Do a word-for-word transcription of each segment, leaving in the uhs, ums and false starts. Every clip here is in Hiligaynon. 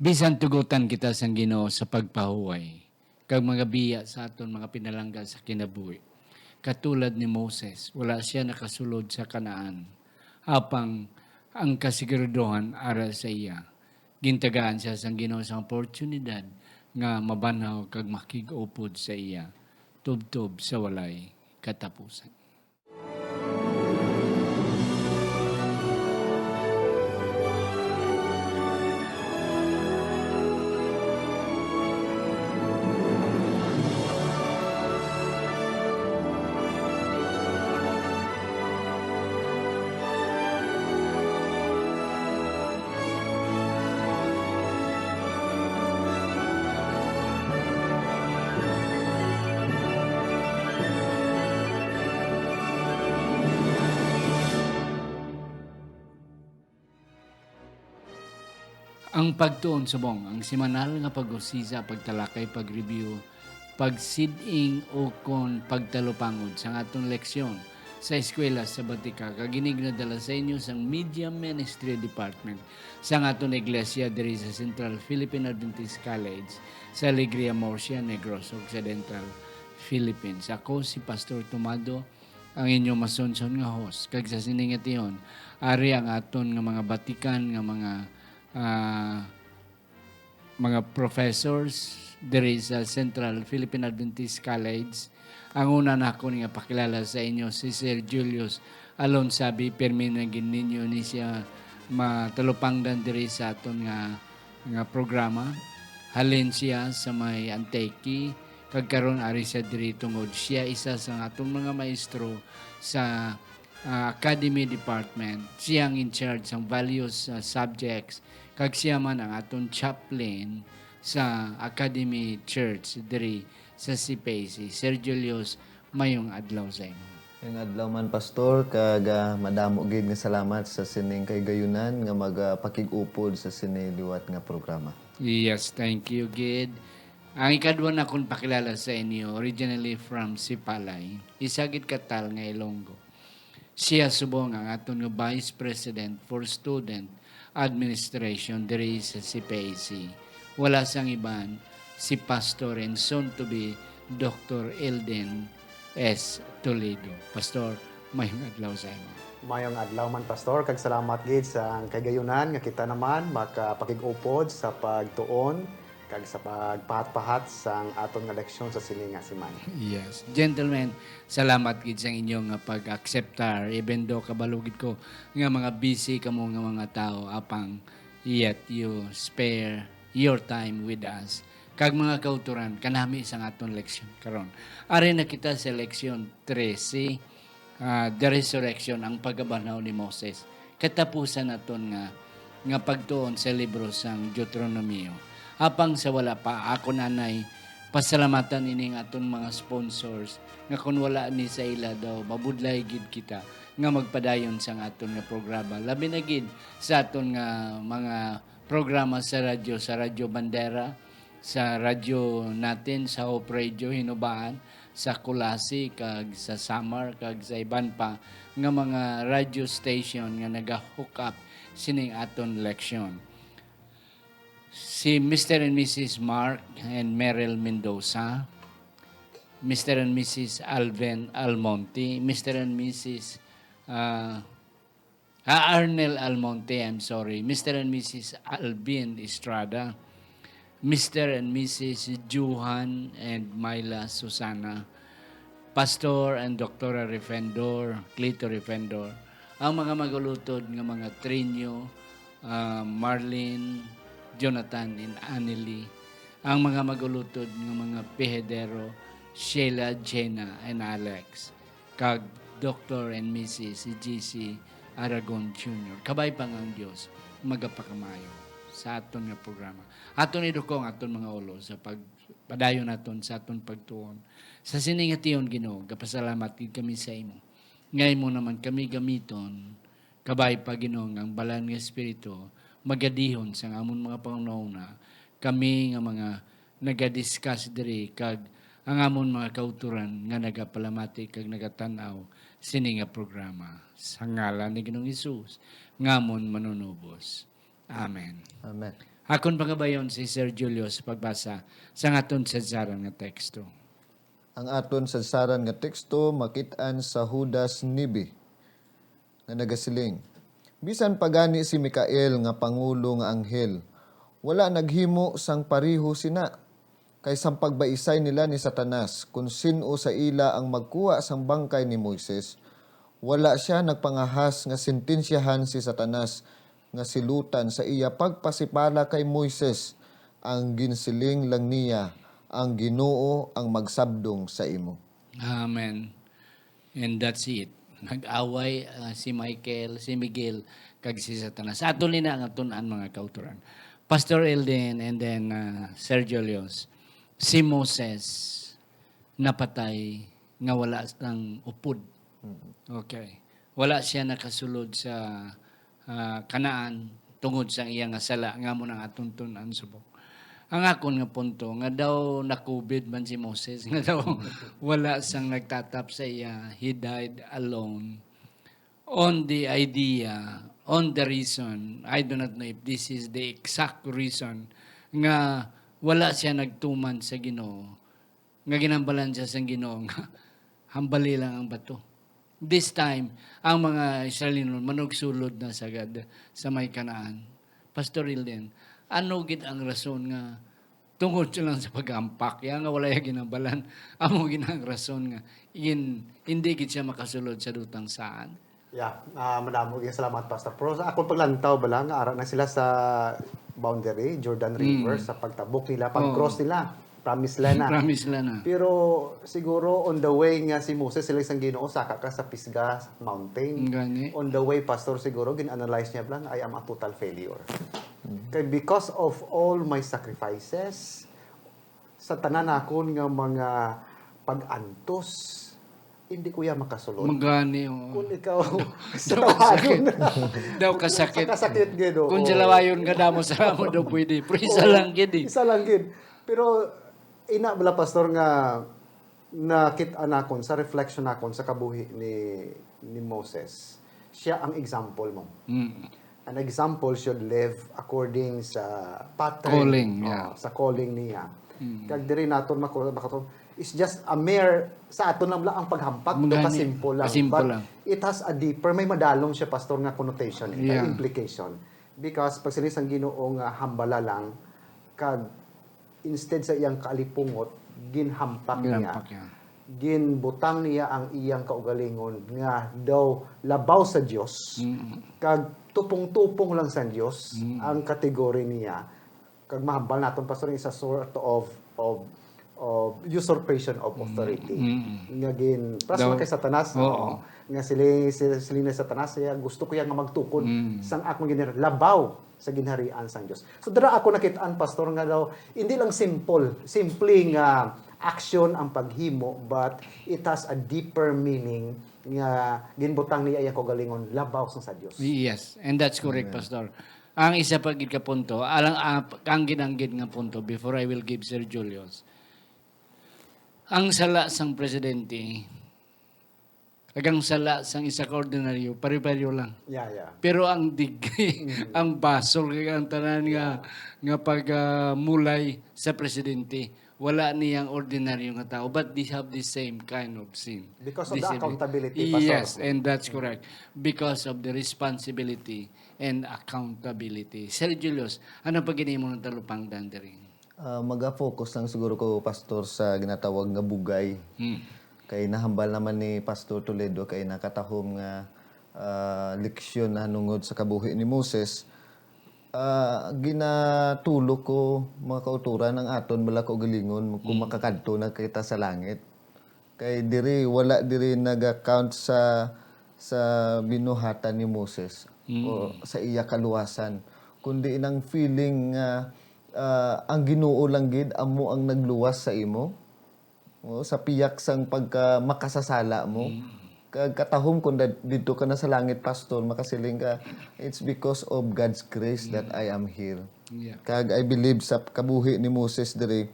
Bisan tugutan kita sang Ginoo sa pagpahuway kag mga biya sa aton mga pinalangga sa kinabuhi, katulad ni Moses, wala sia nakasulod sa Canaan, apang ang kasiguraduhan ara sa iya. Gintagaan sia sang Ginoo sang oportunidad nga mabanhaw kag makig-upod sa iya tubtob sa walay katapusan. Ang pagtuon subong, ang semanal nga pag-usisa, pagtalakay, pag-review, pagsid-ing, ukon pagtalupangod sang aton leksyon sa eskwela sa batika, kag ini ginadala sa inyo sang Media Ministry Department sang aton iglesia diri sa Central Philippine Adventist College sa Alegria, Murcia, Negros Occidental, Philippines. Ako si Pastor Tomado, ang inyo masunson nga host. Kag sa sini nga tion, ari ang aton nga mga batikan nga mga, ah, mga professors diri sa Central Philippine Adventist College. Ang una nakon nga pakilala sa inyo si Sir Julius Alonsabi. Pirmi na gid ninyo ni siya matalupangdan diri sa aton nga, nga programa. Halin siya sa may Antique, kag karon ari siya diri tungod siya isa sa atong mga maestro sa, ah, Academy Department. Siya ang in charge sang various, ah, subjects, kag siya man ang aton chaplain sa Academy Church diri sa C P A C. Sir Julius, mayong adlaw sa imo. Mayong adlaw man, Pastor, kag, ah, madamo gid nga salamat sa sining kahigayunan nga magapakig-upod sa sini liwat nga programa. Yes, thank you gid. Ang ikadwa nakon pakilala sa inyo, originally from Sipalay, isa gid ka tal nga Ilonggo. Siya subong ang aton nga Vice President for Student Administration diri sa C P A C. Wala sang iban, si Pastor and soon to be Doctor Elden S. Toledo. Pastor, mayong adlaw sa imo. Mayong adlaw man, Pastor, kag salamat gid sa kahigayunan nga kita naman makapakig-upod sa pagtuon kag sa pagpahat-pahat sang aton nga leksyon sa sini nga semana. Yes. Gentlemen, salamat gid sa inyo nga pag-akseptar, even though kabalo gid ko nga mga busy kamo nga mga tawo, apang yet you spare your time with us. Kag mga kautoran, kanami sang aton leksyon karon. Ari na kita sa leksyon trese, ah, the resurrection, ang pagkabanhaw ni Moses. Katapusan naton nga, nga pagtuon sa libro sang Deuteronomio. Apang sa wala pa, ako nanay pasalamatan ining aton mga sponsors nga kun wala ni sa ila daw, mabudlay gid kita nga magpadayon sang aton nga programa. Labi na gid sa aton nga mga programa sa radyo, sa Radyo Bandera, sa Radyo Natin, sa Hope Radio, Hinubaan, sa Culasi, kag sa Samar, kag sa iban pa nga mga radio station nga naga-hook up sining aton leksyon. Si Mister and Missus Mark and Meryl Mendoza, Mister and Missus Alvin Almonte, Mister and Missus, ah, ah, Arnel Almonte, I'm sorry, Mister and Missus Alvin Estrada, Mister and Missus Johan and Myla Susana, Pastor and Doctora Refendor, Clito Refendor, ang mga magulutod nga mga trinyo, ah, Marlene, Jonathan, and Annelie, ang mga magulutod nga mga pehedero, Sheila, Jenna, and Alex, kag Doctor and Missus G C Aragon Junior. Kabay pa nga ang Dios magapakamayo sa aton nga programa. Aton idukong aton mga ulo sa pagpadayon naton sa aton pagtuon. Sa sini nga tion, Ginoo, gapasalamat gid kami sa imo, nga imo naman kami gamiton. Kabay pa, Ginoo, nga ang Balaan nga Espiritu magadihon sang amon mga panghunahuna, kami nga mga nagadiskas diri, kag ang amon mga kautoran nga nagapalamati kag nagatan-aw sini nga programa. Sa ngalan ni Ginoong Hesus, nga amon Manunubos. Amen. Amen. Akon pangabayon si Sir Julius pagbasa sa aton sadsaran nga teksto. Ang aton sadsaran nga teksto makit-an sa Judas nine nga nagasiling, "Bisan pa gani si Mikael nga pangulo nga anghel, wala naghimo sang pareho sina, kay sang pagbaisay nila ni Satanas kon sin-o sa ila ang magkuha sang bangkay ni Moises, wala sia nagpangahas nga sentensyahan si Satanas nga silutan sa iya pagpasipala kay Moises. Ang ginsiling lang niya, 'Ang Ginoo ang magsabdong sa imo.'" Amen. And that's it. Nag-away, ah, si Michael, si Miguel, kag si Satanas. Ato ni na nga tun-an, mga kautoran. Pastor Elden and then, ah, Sir Julius, si Moses napatay nga wala sang upod. Mm. Okay. Wala siya nakasulod sa, ah, Canaan tungod sa iya nga sala, nga amo nang aton tun-an subong. Ang akon nga punto, nga daw na-covid man si Moses, nga daw wala sang nagtatap sa iya, he died alone on the idea, on the reason. I do not know if this is the exact reason nga wala siya nagtuman sa Ginoo, nga ginhambalan siya sang Ginoo nga hambali lang ang bato. This time, ang mga Israelinon manugsulod na sagad sa may Canaan. Pastor Hilden, ano gid ang rason nga tungod siya lang sa paghampak, ya nga wala ya ginhambalan, amo gid ang rason nga gin-, hindi gid siya makasulod sa dutang saad? Yeah, ah, madamo gyud salamat, Pastor. Pero sa akong paglantaw bala nga ara na sila sa boundary, Jordan Mm. River, sa pagtabok nila, Oo. pag-cross nila, promise land na. Promise land na. Pero siguro on the way nga si Moses, sila sang Ginoo, saka ka sa Pisgah Mountain. Gani. On the way, Pastor, siguro gin-analyze niya bala nga, "I am a total failure." Mm. Kay because of all my sacrifices, sa tanan nakon nga mga pag-antos, hindi ko ya makasulod. Magani, oo. Kung ikaw, sa Daw kasakit. tawagon. Daw kasakit. Sa kasakit gid, oo. Kung sa lawayon ka damo sa ramo daw pwede. Pero isa Oo. lang gid eh. Isa lang gid. Pero ina bala, Pastor, nga nakit-an nakon sa reflection nakon sa kabuhi ni, ni Moses. Siya ang example mo. Mm. An example should live according sa pattern, Calling, oh, yeah. sa calling niya. Mm. Kag diri naton mako-, makato-, it's just a mere, sa aton lang bala ang paghampak, Mga daw ni-, kasimple lang. kasimple But lang. it has a deeper, may madalom siya, Pastor, nga connotation, eh, Yeah. implication. Because pag sini sang Ginoo nga hambala lang, kag instead sa iyang kaalipungot, ginhampak niya. Ginhampak niya. Ginbutang niya ang iyang kaugalingon nga daw labaw sa Dios, Mm. kag tupong-tupong lang sa Dios Mm. ang kategory niya. Kag mahambal naton, Pastor, is a sort of, of, of usurpation of Mm. authority. Mm. Nga gin-, plus Daw, man kay Satanas, oo. no? Nga sili-, sili-, siling ni Satanas, "Siya, gusto ko ya nga magtukod Mm. sang akong ginhar-, labaw sa ginharian sang Dios." So, dira ako nakit-an, Pastor, nga daw, hindi lang simple, simple nga action ang paghimo, but it has a deeper meaning nga ginbutang niya iyang kaugalingon labaw sang sa Dios. Yes, and that's correct, Amen. Pastor. Ang isa pa gid ka punto, alang, ah, ang ginanggid nga punto, before I will give Sir Julius, ang sala sang presidente, kag ang sala sang isa ka ordinaryo, pare-pareho lang. Yeah, yeah. Pero ang degree, Mm. ang basol, kag ang tanan nga, Yeah. nga pag, ah, mulay sa presidente, wala niyang ordinaryo nga tao, but they have the same kind of sin. Because of the Discipline. accountability, Pastor. Yes, and that's correct. Because of the responsibility and accountability. Sir Julius, ano pa gid imo nga talupangdan diri? Ah, maga-focus lang siguro ko, Pastor, sa ginatawag nga bugay. Hmm. Kay nahambal naman ni Pastor Toledo kay nakatahom nga, ah, leksyon nahanungod sa kabuhi ni Moses. Ah, ginatulok ko, mga kautoran, ang aton bala kaugalingon kung Hmm. makakadto na kita sa langit. Kay diri, wala diri naga-count sa, sa binuhatan ni Moses Mm. o sa iya kaluwasan, kundi inang feeling nga, ah, ang Ginoo lang gid amo ang nagluwas sa imo, o sa piyak sang pagka makasasala mo. Mm. Kag katahom kung dad-, didto ka na sa langit, Pastor, makasiling ka, "It's because of God's grace that Mm. I am here." Yeah. Kag I believe sa kabuhi ni Moses diri,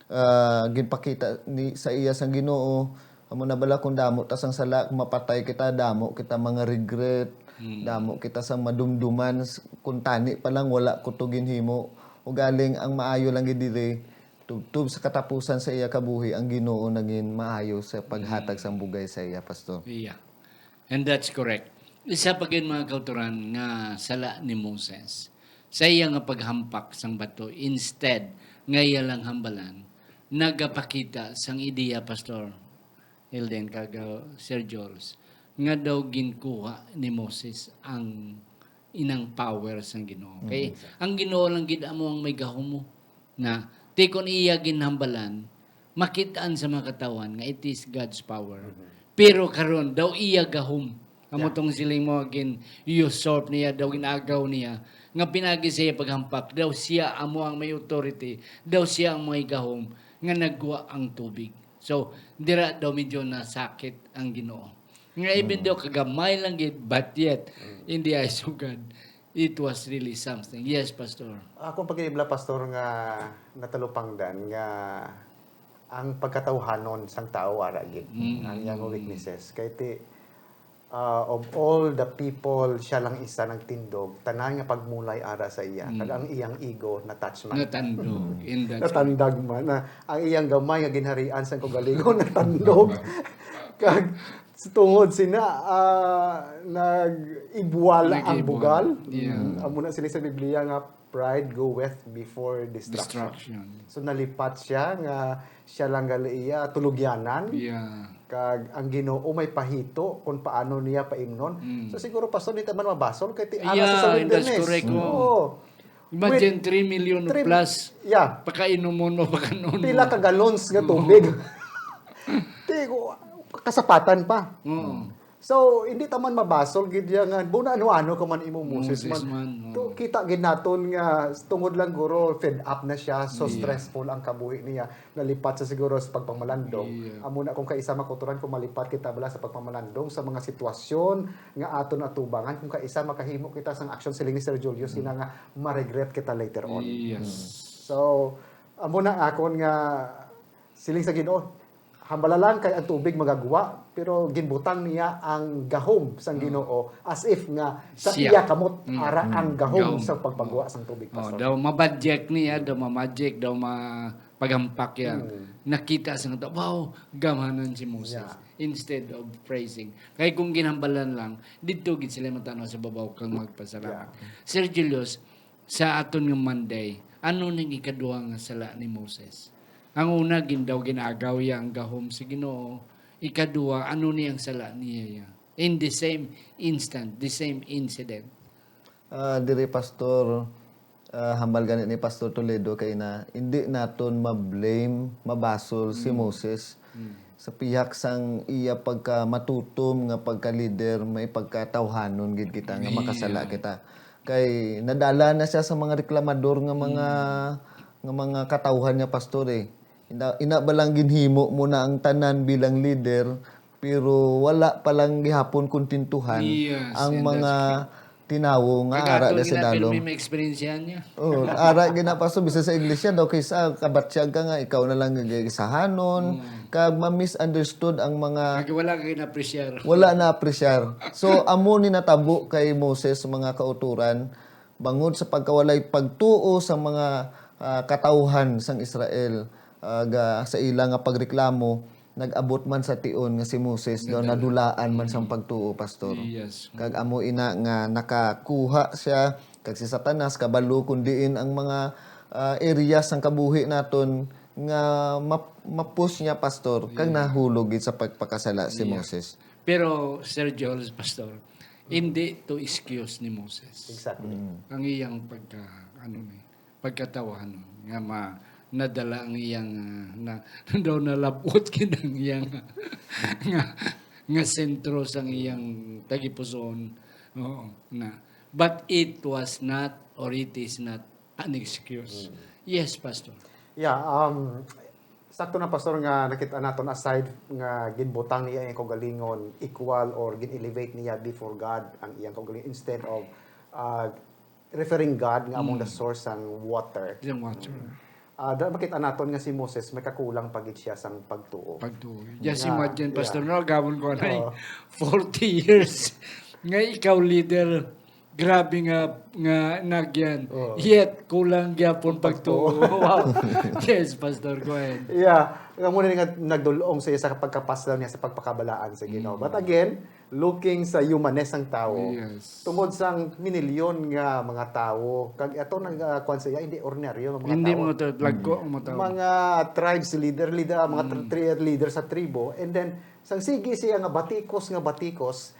ah, ginpakita ni, sa iya sang Ginoo, amo na bala kung damo ta sang sala, kung mapatay kita, damo kita mga regret, Mm. damo kita sang madumduman, s-, kung tani pa lang wala ko to ginhimo, Ugaling ang maayo lang gid diri, tubtob sa katapusan sa iya kabuhi, ang Ginoo nagin maayo sa paghatag Mm. sang bugay sa iya, Pastor. Yeah. And that's correct. Isa pa gid, mga kautoran, nga sala ni Moses sa iya nga paghampak sang bato, instead nga iya lang hambalan, nagapakita sang ideya, Pastor Hilden, kag, uh, Sir Jules, nga daw ginkuha ni Moses ang inang power sang Ginoo. Kay Mm. ang Ginoo lang gid amo ang may gahom mo. Na, ti kon iya ginhambalan, makit-an sa mga katawhan nga it is God's power. Mhm. Pero karon, daw iya gahom. Amo Yeah. tong siling mo, gin-usurp niya, daw gin-agaw niya, nga pinagi sa iya paghampak, daw siya amo ang may authority, daw siya ang may gahom, nga nagwa ang tubig. So, dira daw medyo nasakit ang Ginoo. Nga even Mm. though kagamay lang gid, but yet, Mm. in the eyes of God, it was really something. Yes, Pastor. Akong pagkinibla, Pastor, nga natalupangdan nga ang pagkatawhanon sang tawo ara gid Mm. ang iyang weaknesses. Kay ti, ah, of all the people, siya lang isa nagtindog, tanan nga pagmulay ara sa iya. Mm. Kag ang iyang ego, na-touch man. Natandog. In that Natandag man. Na, ang iyang gamay nga ginharian sang kaugalingon, natandog. Kag tungod sina, ah, nag-ibwala ang Nag-ibwala. bugal. Yeah. Mm, amo na sila sa Biblia nga pride goeth before destruction. Destruction. So, nalipat siya nga siya lang gali iya tulugyanan. Yeah. Kag ang Ginoo may pahito kung paano niya paimnon. Mm. So, siguro, Pastor, di ta man mabasol kay ti ara Yeah, sa that's wilderness. correct, oo. Oo. Imagine, With three million three plus. Yeah. Pakainomon mo, pakanon Pila mo. ka gallons nga Mm. tubig? Ti, kasapatan pa. Oo. So, hindi ta man mabasol gid ya nga, "Buna, ano-ano ka man imo, Moses Moses man." man, oo. To, kita gid naton nga tungod lang guro, fed up na siya, so Yeah. stressful ang kabuhi niya. Nalipat sa siguro sa pagpamalandong. Yeah. Amo na kung kaisa makuturan kung malipat kita bala sa pagpamalandong sa mga sitwasyon nga aton atubangan, kung kaisa makahimo kita sang action, siling ni Sir Julius, Mm. ina nga ma-regret kita later on. Yes. So, amo na akon nga siling sa Ginoo, hambala lang kay ang tubig magagwa, pero ginbutang niya ang gahom sang Mm. Ginoo as if nga sa Siya. iya kamot Mm, ara mm. ang gahom Gahom. sa pagpagwa Mm. sang tubig, Oh, Pastor. daw mabadyak niya, daw mamagic, daw ma-, pagampak ya. Mm. Nakita sa nga, "Wow, gamhanan si Moses." Yeah. Instead of praising. Kay kung ginhambalan lang, didto gid sila matanaw sa babaw kag magpasalamat. Yeah. Sir Julius, sa aton nga Monday, ano ning ikaduha nga sala ni Moses? Ang una, gin-, daw gin-agaw iya ang gahom sa Ginoo. Ikaduha, ano ni ang sala niya iya? In the same instant, the same incident. Ah, diri, Pastor, ah, hambal gani ni Pastor Toledo kay na, hindi naton ma-blame, mabasol si Mm. Moses Mm. sa pihak sang iya pagkamatutom nga pagka-leader, may pagkatawhanon gid kita nga makasala Yeah. kita. Kay nadala na siya sa mga reklamador nga mga, Mm. nga mga katawhan niya, Pastor, eh. Ina, ina ba lang ginhimo mo na ang tanan bilang leader, pero wala pa lang gihapon kontentuhan Yes, ang and mga that's tinawo nga Kag ara ato na sa gina-, dalom. Pero may, may experience yan niya. Oh, ara gina, Pastor, bisan sa iglesia daw, kaysa kabatyag ka nga, ikaw na lang ang gisahanon, Mm. kag ma-misunderstood ang mga Kag wala ka gina-appreciate. Wala na-appreciate. So, amo ni natabo kay Moses, mga kauturan, bangod sa pagkawalay pagtuo sa mga, ah, katawhan sang Israel, ah, ga, sa ila nga pagreklamo, nag-abot man sa tion nga si Moses daw Nadala. nadulaan man sang Mm. pagtuo, Pastor. Yes. Kag amo ina nga nakakuha siya, kag si Satanas kabalo kon diin ang mga, ah, area sang kabuhi naton nga map-, mapos niya, Pastor, kag Yeah. nahulog gid sa pagpakasala si Yeah. Moses. Pero, Sir Jules, Pastor, hindi to excuse ni Moses. Exactly. Mm. Ang iyang pagka, ano ni, pagkatawanon nga ma-, nadala ang iyang, ah, na, daw nalabot gid ang iyang nga, nga sentro sang iyang tagipusoon. Oo, na. But it was not, or it is not an excuse. Mm. Yes, Pastor. Yeah, um, sakto na, Pastor, nga nakita naton, aside nga ginbutang niya ang kaugalingon, equal or gin-elevate niya before God ang iyang kaugalingon instead of, uh, referring God nga among Mm. the source sang water. Sang water. Ah, da-, makita naton nga si Moses may kakulang pa gid siya sang pagtuo. Pagtuo. Just Nga, imagine, yeah. Pastor, no, gawon ko na Oo. forty years nga ikaw leader, Grabe nga, nga nagyan. Oo. Yet, kulang gyapon Pagtuo. pagtuo. Wow. Yes, Pastor, go ahead. Yeah, ang muna nga nagdulong sa iya sa pagkapaslang niya sa pagpakabalaan sa Ginoo. But again, looking sa humaness ang tawo. Yes. Tungod sang minilyon nga mga tawo, kag ato nag uh, kuwan sa iya, hindi ordinaryo nga mga Hindi tawo. Mo to, lagko mo to. Mga tribes leader, leader, mga tri- tri- leader sa tribo. And then, sang sige siya nga batikos nga batikos,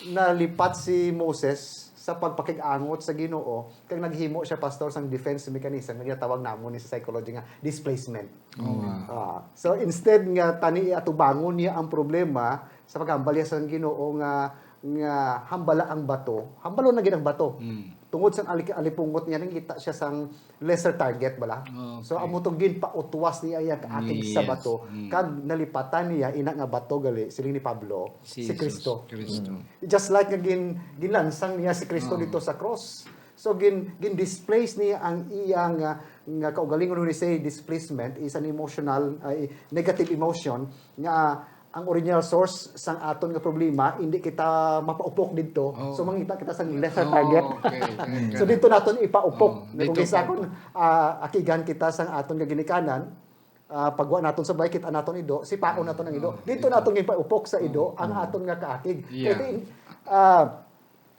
nalipat si Moses sa pagpakig-angot sa Ginoo, kag naghimo siya, Pastor, sang defense mechanism nga ginatawag namon ni sa psychology nga displacement. Ah, so instead nga tani atubangon niya ang problema sa paghambal niya sa Ginoo nga nga hambala ang bato, hambalon na gid ang bato. Tungod sang ali- alipungot niya, nangita siya sang lesser target bala. Oh, So okay. Amo tong ginpautwas niya iya kaakig sa Yes. bato, kag nalipatan niya ina nga bato gali, siling ni Pablo, si, Jesus Kristo. Kristo. Just like nga gin, ginlansang niya si Kristo dito sa cross. So gin gin displace niya ang iyang nga, nga kaugalingon, when we say displacement is an emotional, ay, negative emotion nga ang original source sang aton nga problema, hindi kita mapaupok didto. Oh. So mangita kita sang lesser Oh, target. Okay, okay. So dito naton ipaupok. Oh, Kung dito isa po. Kung ah, akigan kita sang aton nga ginikanan, ah, pagwa naton sa balay, kita naton ido, sipaon naton ang ido. Oh, Dito naton ipaupok sa ido ang aton nga kaakig. Yeah. Kaya in- ah,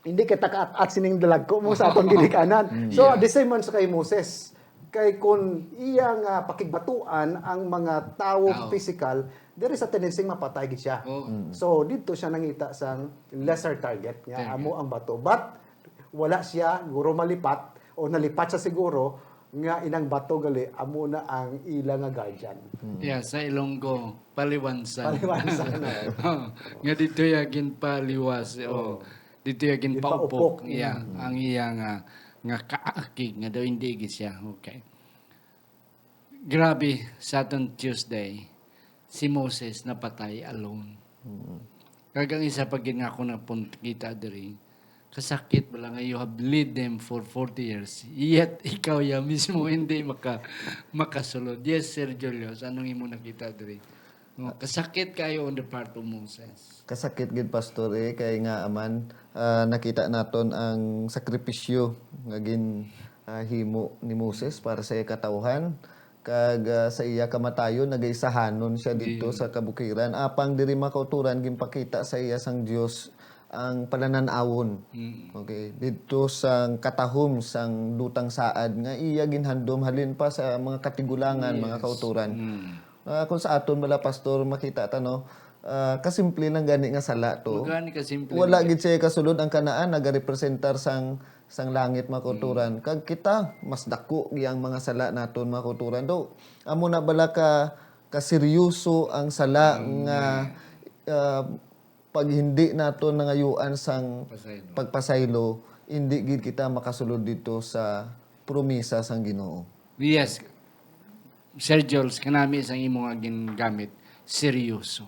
hindi kita kaat-at sining dalagko mo sa aton ginikanan. So, Yeah. The same man sa kay Moses. Kay kung iya nga pakigbatuan ang mga tawo Tao. Physical, there is a tendency mapatay gid siya. Oh. So, dito siya nangita sang lesser target nga Target. Amo ang bato. But wala siya guro malipat o nalipat siya siguro nga inang bato gali amo na ang ila nga guardian. Yeah, sa Ilonggo, paliwansan. Paliwansan. Nga dito ya ginpaliwas. Oh. Dito ya ginpaupok. Ginpaupok. Yeah, ang iya nga, nga kaakig nga daw hindi gid siya. Okay. Grabe, sa aton Tuesday, si Moses napatay alone. Kag ang isa pa gid nga ako nakita diri, kasakit bala nga you have lead them for forty years, yet ikaw ya mismo hindi maka makasulod. Yes, Sir Julius, anong imo nakita diri? Oh, kasakit kayo on the part of Moses. Kasakit gid, Pastor, eh, kay nga aman, ah, nakita naton ang sakripisyo nga gin ah, himo ni Moses para sa iya katawhan, kag ah, sa iya kamatayon nagaisahanon siya didto sa kabukiran. Apang diri, mga kauturan, ginpakita sa iya sang Dios ang palanan-awon. Okay, didto sang katahom sang dutang saad nga iya ginhandom halin pa sa mga katigulangan, mga kauturan. Ah, kung sa aton bala, Pastor, makita ta, no, ah, kasimple lang gani nga sala to. Magani kasimple Wala lang. Gid siya kasulod. Ang kanaan nagarepresentar sang sang langit, mga kauturan. Kag kita, mas dako gyang mga sala naton, mga kauturan. Do, amo na bala ka kaseryoso ang sala nga ah, pag hindi naton nangayuan sang Pasaylo. Pagpasaylo, hindi gid kita makasulod dito sa promesa sang Ginoo. Yes. Sir Jules, kanami sang imo nga gingamit, seryoso.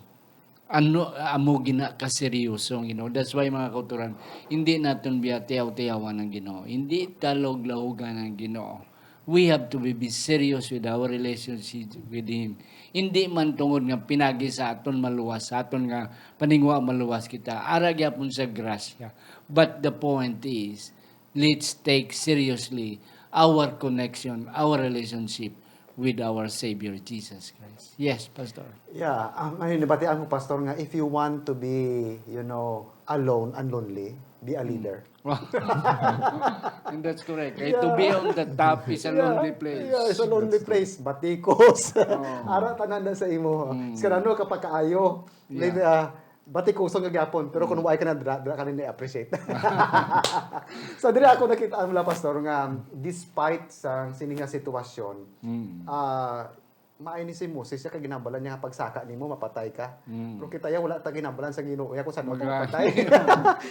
Ano, amo gina ka seryoso ang Ginoo. That's why, mga kauturan, hindi naton biya tiyaw-tiyawan ang Ginoo. Hindi ta lahugan ang Ginoo. We have to be, be serious with our relationship with Him. Hindi man tungod nga pinagi sa aton maluwas, sa aton nga paningwa maluwas kita. Ara gyapon sa grasya. But the point is, let's take seriously our connection, our relationship with our Savior Jesus Christ. Yes, Pastor. Yeah, ang ano, nabatian ko, Pastor, nga if you want to be, you know, alone and lonely, be a leader. And that's correct. Kay to be on the top is a lonely place. Yeah, it's a lonely place. Batikos. Ara tanan na sa imo. Sa ano ka pagkaayo. Yeah. Maybe, ah, batikuson nga gyapon, pero kung wala ka na dra, dra ka na ni-appreciate. So, diri ako nakita ang mga, Pastor, nga despite sa sini nga sitwasyon, ah, maayo ni si Moses, siya kay ginhambalan niya nga pagsaka nimo, mapatay ka. Pero kita ya, wala ta ginhambalan sa Ginoo ya kung saan ako Magra- mapatay.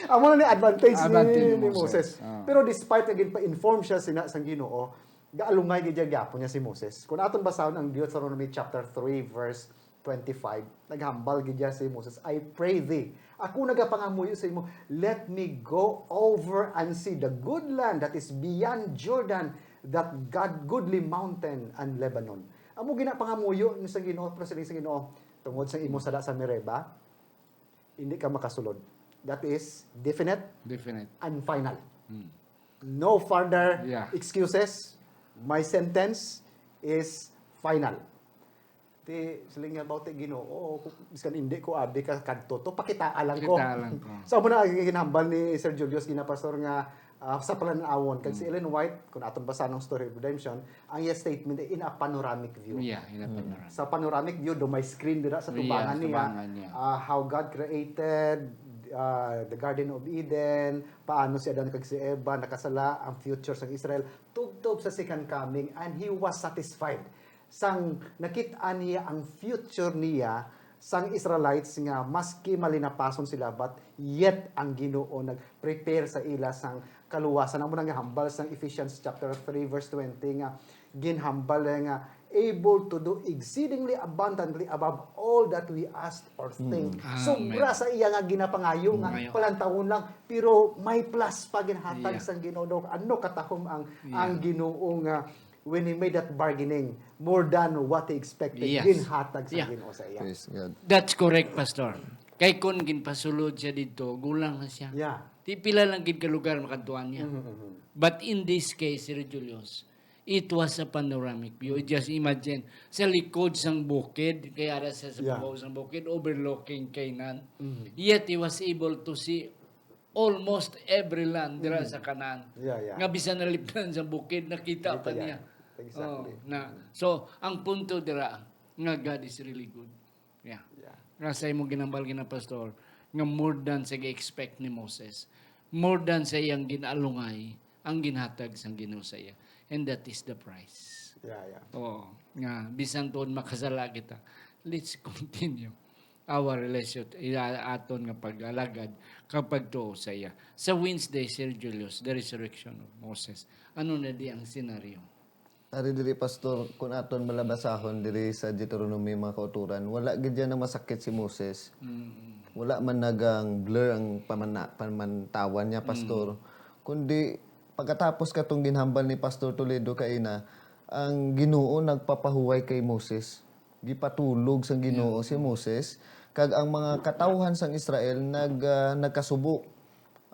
Amo na ni advantage, Advantage ni, ni ni Moses. Moses. Ah. Pero despite nga ginpa-inform siya sina, sang Ginoo, gaalungay gid ya gyapon niya si Moses. Kung aton basahon ang Deuteronomy chapter three, verse twenty-five, naghambal gid ya si Moses, "I pray thee, ako nagapangamuyo sa imo, let me go over and see the good land that is beyond Jordan, that God, goodly mountain and Lebanon." Amo ginapangamuyo ni sa Ginoo, pero siling sa Ginoo, "Tungod sa imo sala sa Meribah, hindi ka makasulod." That is definite Definite. and final. No further Yeah. excuses. My sentence is final. Ti, siling nga, "Bawti, Ginoo, kung biskan hindi ko abi ka kadto to, pakitaa lang ko." Pakitaa lang ko. So, amo na ang ginhambal ni Sir Julius, gina, Pastor, nga, ah, sa palan-awon. Kag si Mm. Ellen White, kung aton basahan ang story of redemption, ang iya statement ay in a panoramic view. Yeah, in a Mm. panoramic. Sa panoramic view, do may screen dira sa Yeah, tubangan niya. tubangan niya. Ah, how God created, ah, the Garden of Eden, paano si Adan kag si Eva nakasala, ang future sang Israel, tubtob sa second coming, and he was satisfied. Sang nakit-an niya ang future niya, sang Israelites, nga maski malinapason sila, but yet ang Ginoo nag-prepare sa ila sang kaluwasan. Amo na nga hambal sang Ephesians chapter three, verse twenty, nga ginhambal nga able to do exceedingly abundantly above all that we ask or think. Mm. Sobra Amen. sa iya nga ginapangayo nga Ngayo. palantawon lang, pero may plus pa ginhatag Yeah. sang Ginoo. Ano katahom ang, Yeah. ang Ginoo nga when he made that bargaining, more than what he expected, Yes. ginhatag sa Yeah. Ginoo sa iya. Praise God. That's correct, Pastor. Kay kun ginpasulod siya didto, gulang na siya. Yeah. Di pila lang gid ka lugar makadtuan niya. Mhm, mhm. But in this case, Sir Julius, it was a panoramic view. Just imagine, sa likod sang bukid, kay ara sa, sa Yeah. babaw sang bukid, overlooking Canaan. Mhm. Yet he was able to see almost every land dira Mm. sa Canaan. Yeah, yeah. Nga bisan nalipdan sa bukid, nakita Nakita pa niya. niya. Exactly. Oh, na. Mm. So, ang punto dira, nga God is really good. Yeah. Yeah. Nga sa imong ginambal, gina, Pastor, nga more than sa gi-expect ni Moses, more than sa iyang ginalungay, ang ginhatag sang Ginoo sa iya. And that is the price. Yeah, yeah. Oo, nga bisan tuod makasala kita, let's continue our relation, iya, aton nga pag-alagad kag pagtuo sa iya. Sa Wednesday, Sir Julius, the resurrection of Moses. Ano na di ang senaryo? Ari diri, Pastor, kung aton malabasahon diri sa Deuteronomy, mga kauturan, wala gid yan na masakit si Moses. Mm. Wala man nagang blur ang pamana-, pamantawan niya, Pastor. Mm. Kundi, pagkatapos katong ginhambal ni Pastor Toledo kaina, ang Ginoo nagpapahuway kay Moses. Gipatulog sang Ginoo Yeah. si Moses, kag ang mga katawhan sang Israel nag-, ah, nagkasubo,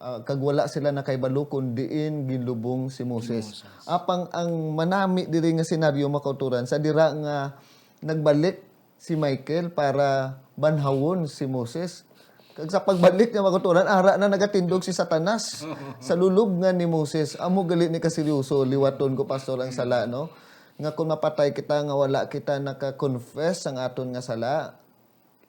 ah, kag wala sila nakahibalo kon diin ginlubong si Moses. Si Moses. Apang ang manami diri nga senaryo, mga kauturan, sa dira nga nagbalik si Michael para banhawon si Moses. Kag sa pagbalik niya, mga kauturan, ara na nagatindog si Satanas sa lulubngan ni Moses. Amo gali ni kaseryoso, liwaton ko, Pastor, ang sala, no? Nga kung mapatay kita, nga wala kita naka-confess ang aton nga sala,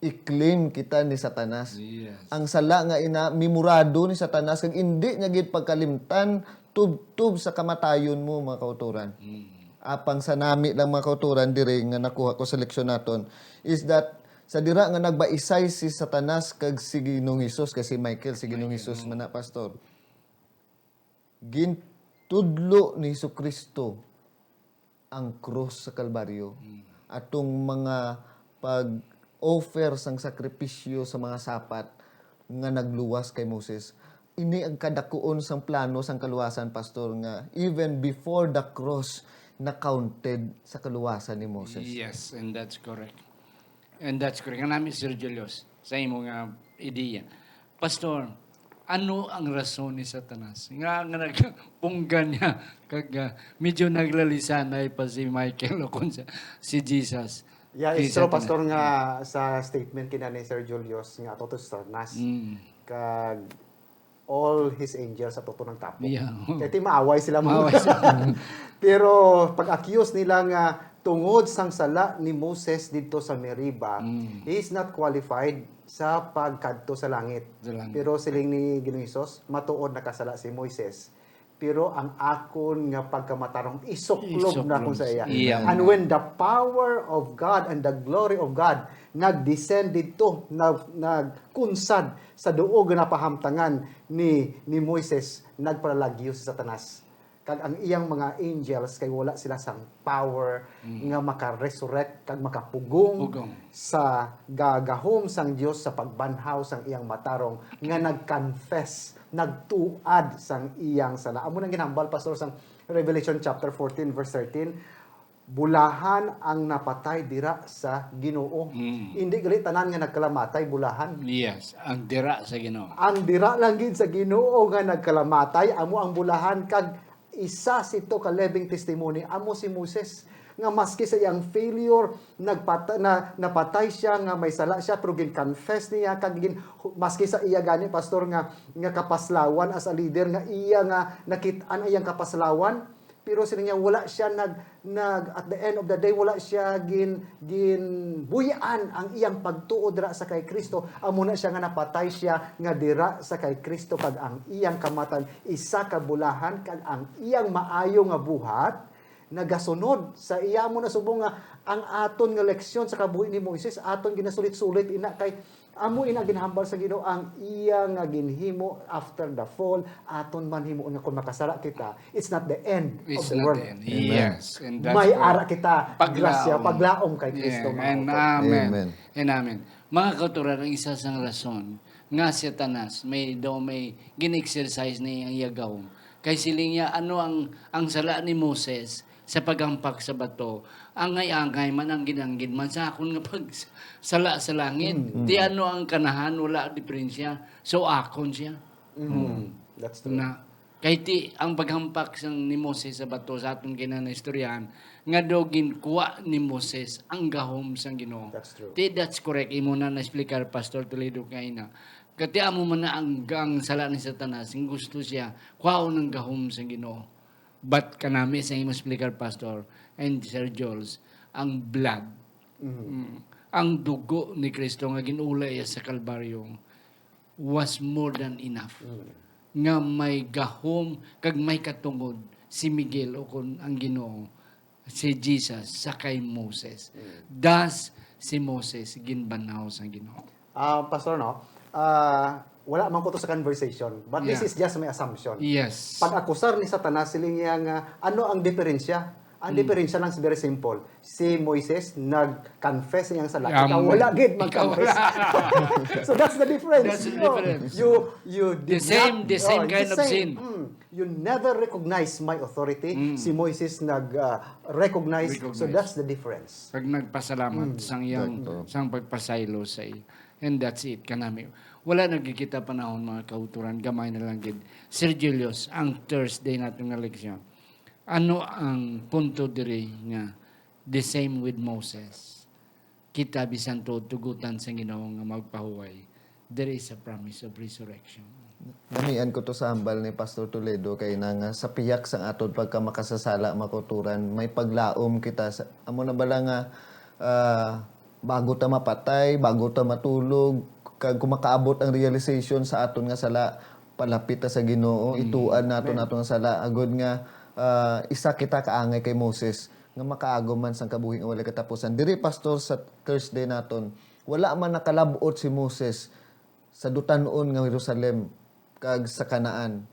i-claim kita ni Satanas. Yes. Ang sala nga ina, memorado ni Satanas, kag indi niya gid pagkalimtan tubtob sa kamatayon mo, mga kauturan. Mm. Apang sa nami lang, mga kauturan, diri nga nakuha ko sa leksyon naton, is that sa dira nga nagbaisay si Satanas kag si Ginoong Hesus, kay si Michael, si Ginoong Michael, Hesus mm. man na, Pastor. Gintudlo ni Jesu-Cristo ang krus sa Kalbaryo. Mm. Atong mga pag-offer sang sakripisyo sa mga sapat nga nagluwas kay Moses. Ini ang kadakuon sang plano sang kaluwasan, Pastor, nga even before the cross, na-counted sa kaluwasan ni Moses. Yes, and that's correct. And that's correct. Nga nami, Sir Julius, sa imo nga ideya. Pastor, ano ang rason ni Satanas nga, nga nagpunggan niya kag, ah, medyo naglalisanay pa si Michael o kung sa, si Jesus? Yeah, kay it's true, Satanas. Pastor, nga sa statement kina ni Sir Julius nga ato to si Satanas. Mm. Kag all his angels sa tuto ng tapok. Yeah. Kaya ti maaway sila, mga Maaway sila. Pero pag-accuse nila nga tungod sang sala ni Moses didto sa Meriba, Mm. he is not qualified sa pagkadto sa langit. Sa langit. Pero siling ni Ginoong Hesus, matuod nakasala si Moises. Pero ang akon nga pagkamatarong isuklob Isuklob. na kung sa iya. Yeah. And when the power of God and the glory of God nag-descend didto, nag-, nagkunsad sa duog nga napahamtangan ni, ni Moises, nagpalalagyo si Satanas. Kag ang iyang mga angels kay wala sila sang power Mm. nga maka-resurrect kag makapugong Pugong. sa ga-, gahom sang Dios sa pagbanhaw sang iyang matarong nga nag-confess, nagtuad sang iyang sala. Amo nang ginhambal, Pastor, sang Revelation chapter fourteen, verse thirteen. bulahan ang napatay dira sa Ginoo. Mm. Hindi gali tanan nga nagkalamatay bulahan. Yes, ang dira sa Ginoo. Ang dira lang gid sa Ginoo nga nagkalamatay, amo ang bulahan, kag isa sito ka living testimony amo si Moses, nga maski sa iyang failure, nagpata- na, napatay siya, nga may sala siya, pero gin-confess niya, kag gin, maski sa iya gani, pastor, nga, nga kapaslawan as a leader, nga iya nga nakit-an ang iyang kapaslawan, pero sila niya wala siya nag nag at the end of the day, wala siya gin ginbuy-an ang iyang pagtuo dira sa kay Kristo. Amo na siya nga napatay siya nga dira sa kay Kristo, kag ang iyang kamatan isa ka bulahan, kag ang iyang maayo nga buhat nagasunod sa iya. Amo na subong nga ang aton nga leksyon sa kabuhi ni Moises, aton ginasulit-sulit ina, kay amo ina ginhambal sa Ginoo, ang iya nga ginhimo after the fall, aton man himuon nga kung makasala kita, it's not the end of It's the not world. the end. Yes. And that's May correct. ara kita Paglaom. grasya, paglaom kay Kristo, Yeah, mga and kauturan. amen. Amen. And amen. Mga kauturan, ang isa sang rason nga si Satanas may daw may gin-exercise na iyang yagaw. Kay siling niya, ano ang ang sala ni Moses sa paghampak sa bato? Angay-angay man ang ginanggid man sa akon nga pag sala sa langit. Di ano ang kanahan, wala diferensya. So akon siya. Mm, that's true. Na kay ti ang paghampak sang ni Moses sa bato sa aton kinanaistoryahan nga daw ginkuha ni Moses ang gahom sang Ginoo. That's true. Ti that's correct, imo na na-explicar, Pastor Toledo, kaina. Kati amo man na ang, ang sala ni Satanas, ang gusto siya kuhaon ang gahom sang Ginoo. But kanami sa imo explicar, Pastor and Sir Jules, ang blood, mm, ang dugo ni Kristo nga ginulay sa Kalbaryo was more than enough nga may gahom kag may katungod si Miguel, o kon ang Ginoo, si Jesus, sa kay Moses. Thus si Moses ginbanhaw sang Ginoo. Ah, Pastor, no? Ah, wala man ko to sa conversation, but this Yeah. is just my assumption. Yes. Pag-akusar ni Satanas, siling niya nga, ano ang diferensya? Ang Hmm. diferensya lang is very simple. Si Moises nag-confess sa iyang sala. Yeah, Ikaw man. wala gid Ikaw mag-confess. So that's the difference. That's the No? difference. You you did The same- not, the same oh, kind the of same. sin. Mm. You never recognize my authority. Mm. Si Moises nag-recognize. So Recognize. That's the difference. Pag nagpasalamat Mm. sang iyang Sakto. sang pagpasaylo sa iya. And that's it, kanami. Wala na gid kita panahon, mga kauturan, gamay na lang gid. Sir Julius, ang Thursday nato nga leksyon. Ano ang punto diri nga the same with Moses? Kita bisan tuod tugutan sang Ginoo nga magpahuway, there is a promise of resurrection. Namian ko to sa hambal ni Pastor Toledo kay na nga sa pihak sang aton pagkamakasasala, mga kauturan, may paglaom kita sa amo na bala nga, ah, bago ta mapatay, bago ta matulog, kag kung makaabot ang realization sa aton nga sala, palapit ta sa Ginoo, ituan naton Amen. aton nga sala, agod nga, ah, isa kita kaangay kay Moses nga makaagom man sang kabuhi nga walay katapusan. Diri, Pastor, sa Thursday naton, wala man nakalab-ot si Moses sa dutan-on nga Jerusalem kag sa Canaan.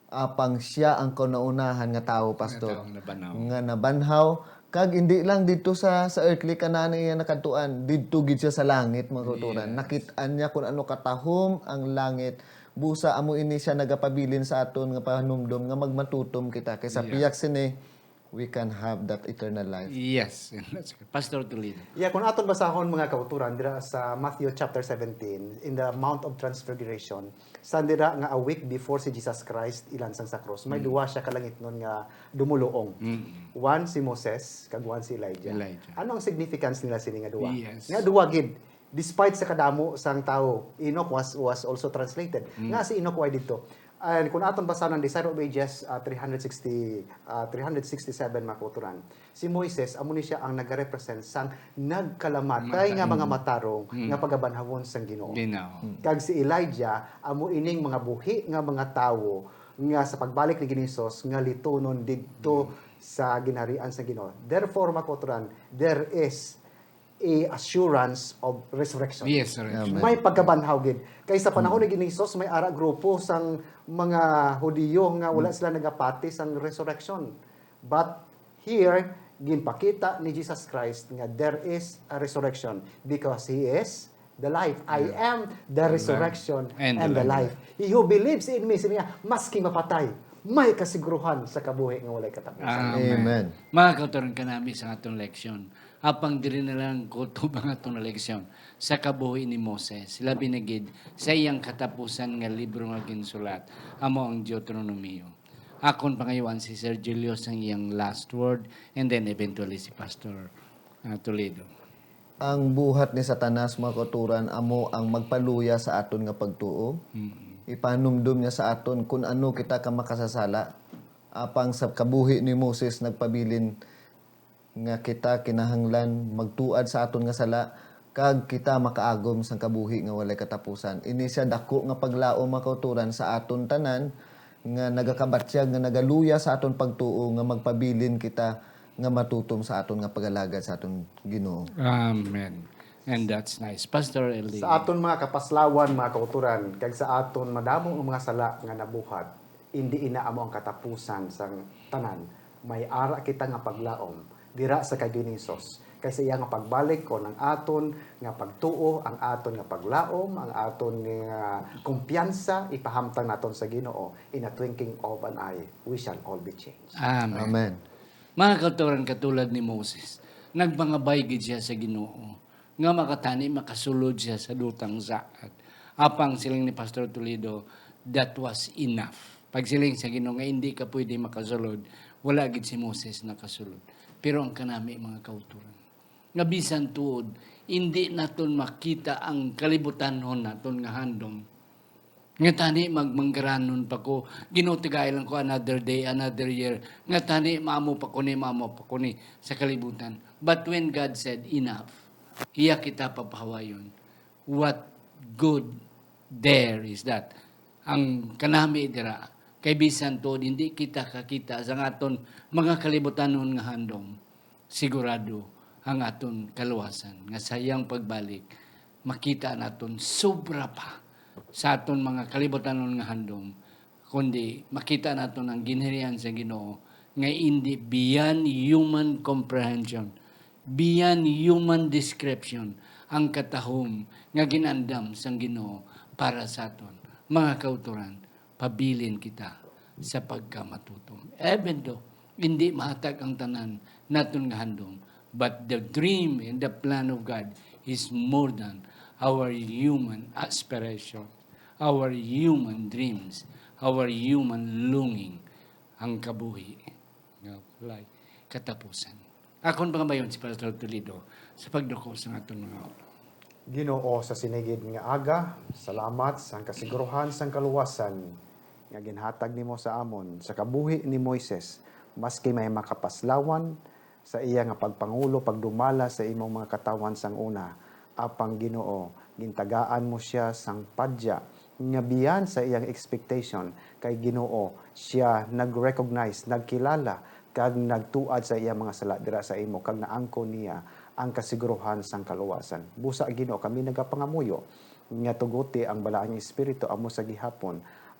Apang sia ang kauna-unahan nga tawo, Pastor, Nga tawo nga nabanhaw. nga nabanhaw, kag hindi lang didto sa, sa earthly Canaan ang iya nakadtuan, didto gid sia sa langit, mga kauturan. Yes. Nakit-an niya kung ano katahom ang langit. Busa, amo ini sia nagapabilin sa aton nga pahanumdom nga magmatutom kita. Kay sa Yeah. pihak sini, we can have that eternal life. Yes. Pastor Toledo. Yeah, kung aton basahon, mga kauturan, dira sa Matthew chapter seventeen, in the Mount of Transfiguration, sa dira nga a week before si Jesus Christ ilansang sa cross, may duwa siya ka langitnon nga dumuluong. Mm. One si Moses, kag one si Elijah. Elijah. Ano ang significance nila sini nga duwa? Yes. Nga duwa gid, despite sa kadamo sang tawo, Enoch was was also translated. Nga si Enoch way didto. And kung aton basahon ang Desire of Ages, ah, three hundred sixty, ah, three hundred sixty-seven, mga kauturan, si Moises, amo ni siya ang nagarepresent sang nagkalamatay nga mga matarong nga pagabanhawon sang Ginoo. Ginoo. Kag si Elijah, amo ining mga buhi nga mga tawo nga sa pagbalik ni Ginoong Hesus nga litunon didto sa ginharian sa Ginoo. Therefore, mga kauturan, there is a assurance of resurrection. Yes, sir. Amen. May pagkabanhaw gid. Kay sa panahon ni Ginoong Hesus, may ara grupo sang mga Hudiyo nga wala sila nagapati sang resurrection. But here, ginpakita ni Jesus Christ nga there is a resurrection because He is the life. "I am the resurrection And and the the life. He who believes in me," sini niya, maski mapatay, may kasiguruhan sa kabuhi nga walay katapusan. Amen. Amen. Mga kautoran, kanami sa aton leksyon. Apang diri na lang kutob ang aton leksyon sa kabuhi ni Moses, labi na gid sa iyang katapusan nga libro nga ginsulat, amo ang Deuteronomio. Akon pangayuan si Sir Julius ang iyang last word, and then eventually si Pastor ah, Toledo. Ang buhat ni Satanas, mga kautoran, amo ang magpaluya sa aton nga pagtuo. Ipanumdom niya sa aton kun ano kita ka makasasala. Apang sa kabuhi ni Moses nagpabilin nga kita kinahanglan magtuad sa aton nga sala kag kita makaagom sang kabuhi nga walay katapusan. Ini sia dako nga paglaom, mga kautoran, sa aton tanan nga nagakabatyag nga nagaluya sa aton pagtuo nga magpabilin kita nga matutom sa aton nga pag-alagad sa aton Ginoo. Amen. And that's nice. Pastor L D. Sa aton mga kapaslawan, mga kautoran, kag sa aton madamo nga mga sala nga nabuhat, indi ina amo ang katapusan sang tanan. May ara kita nga paglaom dira sa kay Dinisos, kay sa iya nga pagbalik, kon ang aton nga pagtuo, ang aton nga paglaom, ang aton nga kumpiyansa, ipahamtang naton sa Ginoo, in a twinkling of an eye, we shall all be changed. Amen. Amen. Mga kautoran, katulad ni Moses, nagpangabay gid siya sa Ginoo nga makatani makasulod siya sa dutang saad. Apang siling ni Pastor Toledo, that was enough. Pagsiling sa Ginoo nga hindi ka pwede makasulod, wala gid si Moses nakasulod. Pero ang kanami, mga kautoran, nga bisan tuod, hindi naton makita ang kalibutanhon naton nga handom. Nga tani magmanggaranon pa ko, Ginoo, tigay lang ko another day, another year. Nga tani maamo pa ko ni, maamo pa ko ni sa kalibutan. But when God said, "Enough," iya kita papahawayon. What good there is that? Ang kanami dira, kay bisan tuod hindi kita kakita sa aton mga kalibutanon nga handom, sigurado ang aton kaluwasan nga sa iyang pagbalik, makita naton sobra pa sa aton mga kalibutanon nga handom, kundi makita naton ang ginharian sa Ginoo nga indi beyond human comprehension, beyond human description ang katahom nga ginandam sang Ginoo para sa aton. Mga kautoran, pabilin kita sa pagkamatutom. Even though hindi mahatag ang tanan naton nga handom, but the dream and the plan of God is more than our human aspiration, our human dreams, our human longing, ang kabuhi nga walay katapusan. Akon pangabayon si Pastor Toledo sa pagduko sa aton mga ulo. Ginoo, sa sinigid nga aga, salamat sang kasiguruhan sang kaluwasan nga ginhatag nimo sa amon sa kabuhi ni Moises, maski may makapaslawan sa iya nga pagpangulo pagdumala sa imong mga katawhan sang una, apang Ginoo, gintagaan mo sia sang padya nga beyond sa iyang expectation, kay Ginoo, sia nag-recognize, nagkilala, kag nagtuad sa iyang mga sala dira sa imo, kag naangkon niya ang kasiguruhan sang kaluwasan. Busa, Ginoo, kami nagapangamuyo nga tuguti ang Balaang Espiritu amo sa gihapon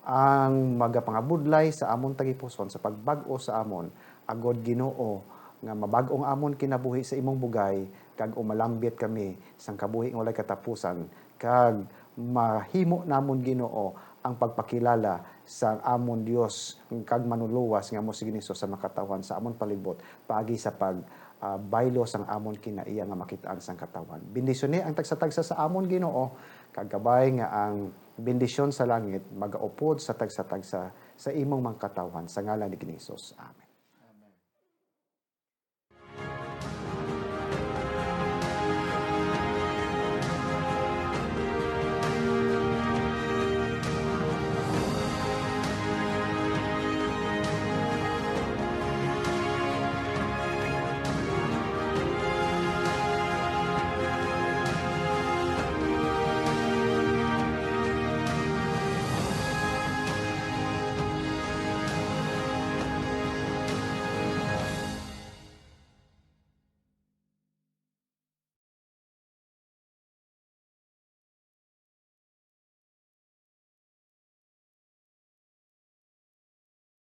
ang magapangabudlay sa amon tagipuson sa pagbag-o sa amon, agod, Ginoo, nga mabag-o ang amon kinabuhi sa imong bugay, kag umalambit kami sang kabuhi nga walay katapusan, kag mahimo namon, Ginoo, ang pagpakilala sa amon Dios kag Manlulowas nga amo si Ginoong Hesus sa mga katawhan sa amon palibot paagi sa pag, ah, baylo sang amon kinaiya nga makit-an sang katawhan. Bendisyoni ang tagsa-tagsa sa amon, Ginoo, kag kabay nga ang bendisyon sa langit magaupod sa tagsa-tagsa sa imong mga katawhan, sa ngalan ni Ginoong Hesus. Amen.